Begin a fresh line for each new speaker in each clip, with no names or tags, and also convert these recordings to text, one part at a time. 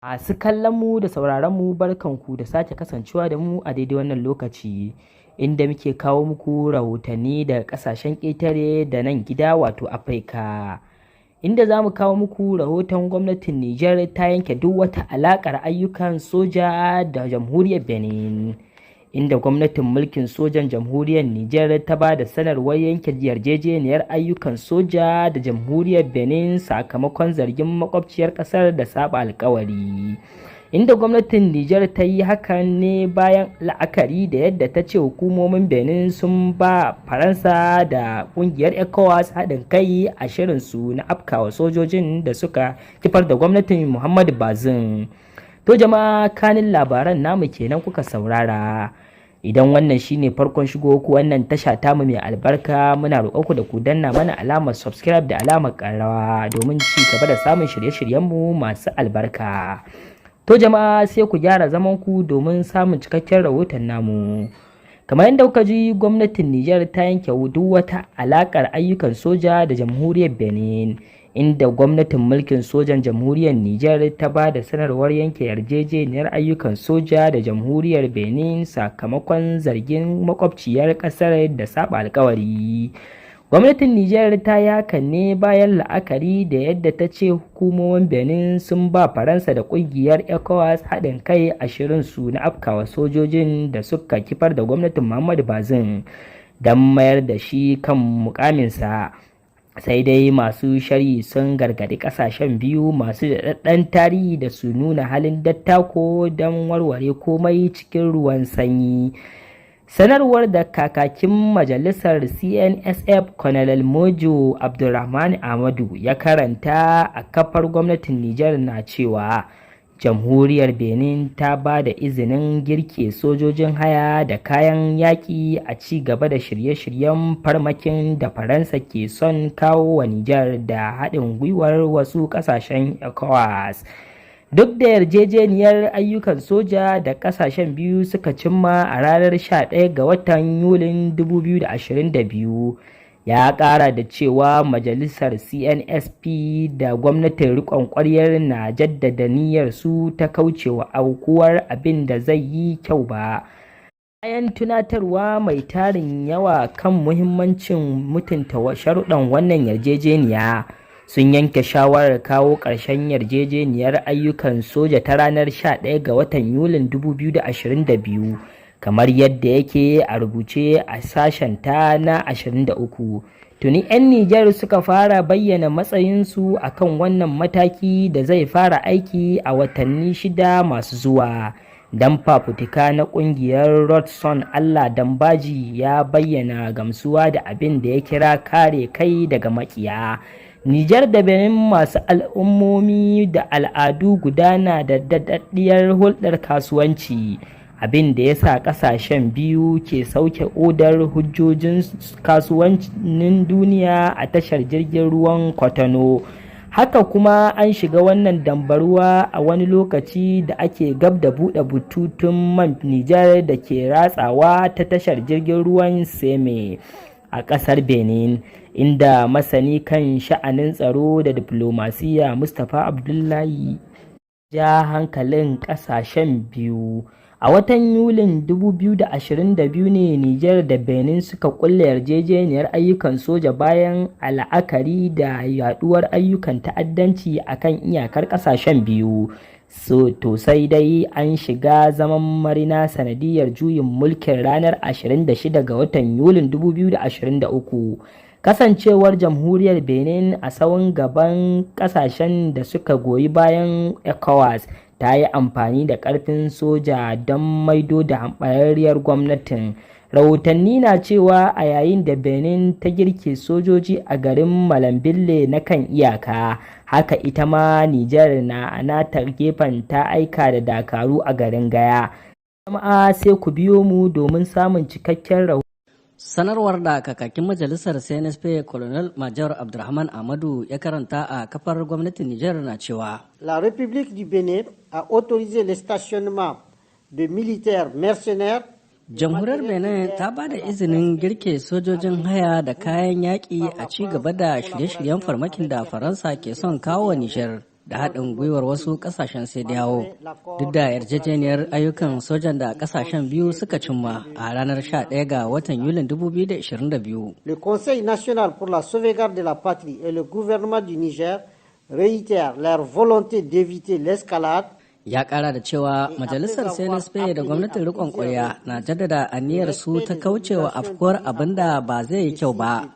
Masu kallon mu da sauraron mu, barkanku da sake kasancewa da mu a daidai wannan lokaci, inda muke kawo muku rahotanni daga ƙasashen ƙetare da nan gida, wato Afirka. Inda za mu kawo muku rahoton gwamnatin Nijar ta yanke duk wata alaƙar ayyukan soja da Jamhuriyar Benin. Inda gwamnatin mulkin sojan Jamhuriyar Nijar ta ba da sanarwar yanke yarjejeniyar ayyukan soja da Jamhuriyar Benin sakamakon zargin makwabciyar ƙasar da saɓa alkawari. Inda gwamnatin Nijar ta yi hakan ne bayan la'akari da yadda ta ce hukumomin Benin sun ba Faransa da kungiyar ECOWAS haɗin kai a shirinsu na afkawa sojojin da suka kifar da gwamnatin Muhammadu Bazoum. To jama'a, kanin labaran namu kenan kuka saurara. Idan wannan shine farkon shigo ku wannan tasha tamu mai albarka, muna roƙon ku da ku danna mana alamar subscribe da alamar ƙararrawa domin ci gaba da samun shirye-shiryenmu masu albarka. To jama'a, sai ku gyara zaman ku domin samun cikakken rahoton namu. Kamar yadda kuka ji, gwamnatin Nijar ta yanke duk wata alakar ayyukan soja da Jamhuriyar Benin, inda gwamnatin mulkin sojan Jamhuriyar Nijar ta ba da sanarwar yanke yarjejeniyar ayyukan soja da Jamhuriyar Benin sakamakon zargin makwabciyar kasar da saba alkawari. Gwamnatin Nijar ta yi hakan ne bayan la'akari da yadda ta ce hukumomin Benin sun ba Faransa da kungiyar ECOWAS haɗin kai a shirinsu na afkawa sojojin da suka kifar da gwamnatin Muhammadu Bazoum don mayar da shi kan mukaminsa. Sai dai masu sharhi sun gargaɗi ƙasashen biyu masu daɗaɗɗen tarihi da su nuna halin dattako don warware komai cikin ruwan sanyi. Sanarwar da kakakin majalisar CNSP, Colonel Mojo Abdulrahman Ahmadu, ya karanta a kafar gwamnatin Nijar na cewa Jamhuriyar Benin ta ba da izinin girke sojojin haya da kayan yaƙi a ci gaba da shirye-shiryen farmakin da Faransa ke son kawo wa Nijar da haɗin gwiwar wasu ƙasashen ECOWAS. Duk da yarjejeniyar ayyukan soja da ƙasashen biyu suka cimma a ranar 11 ga watan Yulin 2022, ya ƙara da cewa majalisar CNSP da gwamnatin riƙon ƙwaryar na jaddada niyyar su ta kaucewa aukuwar abin da zai yi kyau ba. Bayan tunatarwa mai tarin yawa kan muhimmancin mutunta sharuɗan wannan yarjejeniya, sun yanke shawarar kawo ƙarshen yarjejeniyar ayyukan soja ta ranar 11 ga watan Yulin 2022, kamar yadda yake a rubuce a sashenta na 23. Tuni 'yan Nijar suka fara bayyana matsayinsu a kan wannan mataki da zai fara aiki a watanni 6 masu zuwa. Dan fafutuka na kungiyar Rodson Allah Dambaji ya bayyana gamsuwa da abin da ya kira kare kai daga makiya. Nijar da Benin, masu al'ummomi da al'adu guda, na da daɗaɗɗiyar hulɗar kasuwanci, abin da ya sa ƙasashen biyu ke sauke odar hajojin kasuwannin duniya a tashar jirgin ruwan Kwatano. Haka kuma an shiga wannan dambaruwa a wani lokaci da ake gab da buɗe bututun man Nijar da ke ratsawa ta tashar jirgin ruwan Seme a ƙasar Benin, inda masani kan sha'anin tsaro da diflomasiyya Mustapha Abdullahi ja hankalin ƙasashen biyu. A watan Yulin 2022 ne Nijar da Benin suka kulla yarjejeniyar ayyukan soja bayan la'akari da yaduwar ayyukan ta'addanci a kan iyakar kasashen biyu. To sai dai an shiga zaman marina sanadiyar juyin mulkin ranar 26 ga watan Yulin 2023. Kasancewar Jamhuriyar Benin a sahun gaban kasashen da suka goyi bayan ECOWAS, ta yi amfani da karfin soja don maido da hambararriyar gwamnatin. Rahotanni na cewa a yayin da Benin ta girke sojoji a garin Malambile na kan iyaka, haka ita ma Nijar na a nata gefen ta aika da dakaru a garin Gaya. Jama'a, sai ku biyo mu domin samun cikakken rahoton.
Sanarwar da kakakin majalisar CNSP, Colonel Major Abdulrahman Ahmadu, ya karanta a kafar gwamnatin Nijar na cewa:
La République du Bénin a autorisé le stationnement de militaires mercenaires.
Jamhuriyar Benin ta ba da izinin girke sojojin haya da kayan yaƙi a ci gaba da shirye-shiryen farmakin da Faransa ke son kawo wa Nijar. da haɗin gwiwar wasu ƙasashen CEDEAO, duk da yarjejeniyar ayyukan sojan da ƙasashen biyu suka cimma a ranar 11 ga watan Yulin 2022.
Le Conseil national pour la sauvegarde de la patrie et le gouvernement du Niger réitèrent leur volonté d'éviter l'escalade.
Ya kara da cewa majalisar CNSP da gwamnatin rikon kwarya na jaddada aniyar su ta kaucewa afkuwar abin da ba zai yi kyau ba.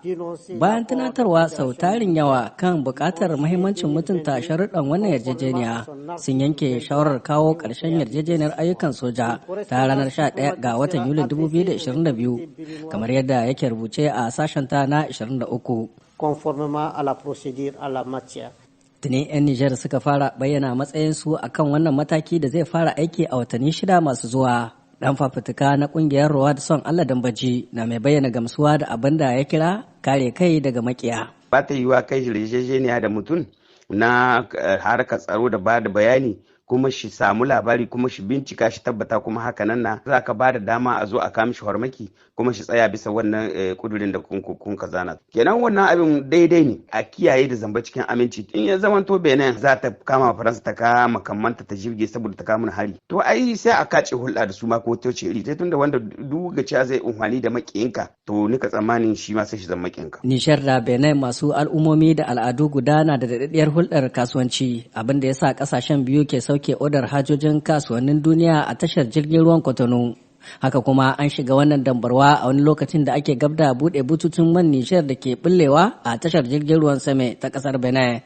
Bayan tunatarwa sau tarin yawa kan bukatar mahimmancin mutunta sharuɗan wannan yarjejeniya, sun yanke shawarar kawo ƙarshen yarjejeniyar ayyukan soja ta ranar 11 ga watan Yulin 2022, kamar yadda yake rubuce a sashenta na 23.
Conformément à la procédure à la matière.
Tuni 'yan Nijar suka fara bayyana matsayinsu a kan wannan mataki da zai fara aiki a watanni 6 masu zuwa. Dan fafutuka na kungiyar Ruwa Son Allah Dambaji na mai bayyana gamsuwa da abin da ya kira kare kai daga makiya.
Ba ta yiwuwa kai yarjejeniya da mutum na harkar tsaro da ba da bayani, kuma shi samu labari, kuma shi bincika, shi tabbata, kuma haka nan na za ka ba da dama a zo a kama shi farmaki, kuma shi tsaya bisa wannan kudurin da kun ka zana. Kenan wannan abin daidai ne a kiyaye da zamba cikin aminci. In ya zama to Benin za ta kama Faransa, ta kama kamanta, ta jirge saboda ta kama hari, to ai sai a kace hulɗa da su ma ko ta ce iri tunda wanda duk ga zai umfani da makiyinka, to nika tsammanin shi ma sai shi zama makiyinka.
Nishar da Benin masu al'ummomi da al'adu guda na da daɗaɗɗiyar hulɗar kasuwanci, abin da ya sa ƙasashen biyu ke sauke odar hajojin kasuwannin duniya a tashar jirgin ruwan Kwatano. Haka kuma an shiga wannan dambarwa a wani lokacin da ake gab da buɗe bututun man Nishar da ke bullewa a tashar jirgin ruwan Seme ta ƙasar Benin.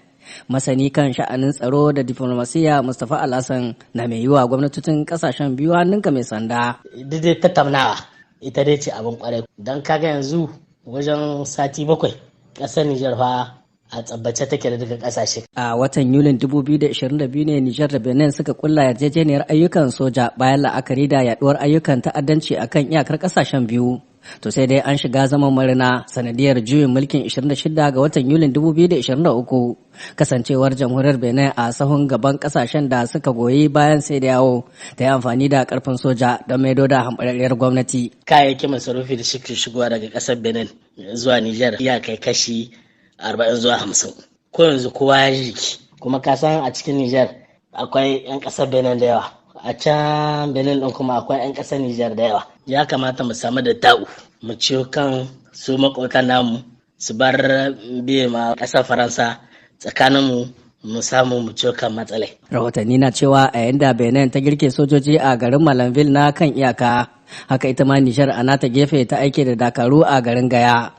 Masani kan sha'anin tsaro da diflomasiyya Mustapha Alhassan na mai yiwa gwamnatocin ƙasashen biyu hannunka mai sanda.
Dai tattaunawa ita dai ce abin kwarai, don kaga yanzu wajen sati 7 ƙasar Nijar fa a tsabbace take da duka kasashe.
A watan Yulin 2022 ne Nijar da Benin suka kulla yarjejeniyar ayyukan soja bayan la'akari da yaduwar ayyukan ta'addanci akan iyakar kasashen biyu. To sai dai an shiga zaman marina sanadiyar juyin mulkin 26 ga watan Yulin 2023, kasancewar jamhuriyar Benin a sahun gaban kasashen da suka goyi bayan CEDEAO ta yi amfani da karfin soja don maido da hambararriyar gwamnati.
Kayayyakin masarufi da suke shigowa daga kasar Benin zuwa Nijar ya kai kashi 40 zuwa 50. Ko yanzu kowa ya jiki. Kuma ka san a cikin Nijar akwai 'yan kasar Benin da yawa. A can Benin ɗin kuma akwai 'yan ƙasar Nijar da yawa. Ya kamata mu samu da ta'u mu ciyo kan su makwabtan namu su bar biye ma ƙasar Faransa tsakaninmu, mu samu mu ciyo kan matsalai.
Rahotanni na cewa a yayin da Benin ta girke sojoji a garin Malanville na kan iyaka, haka ita ma Nijar a nata gefe ta aike da dakaru a garin Gaya.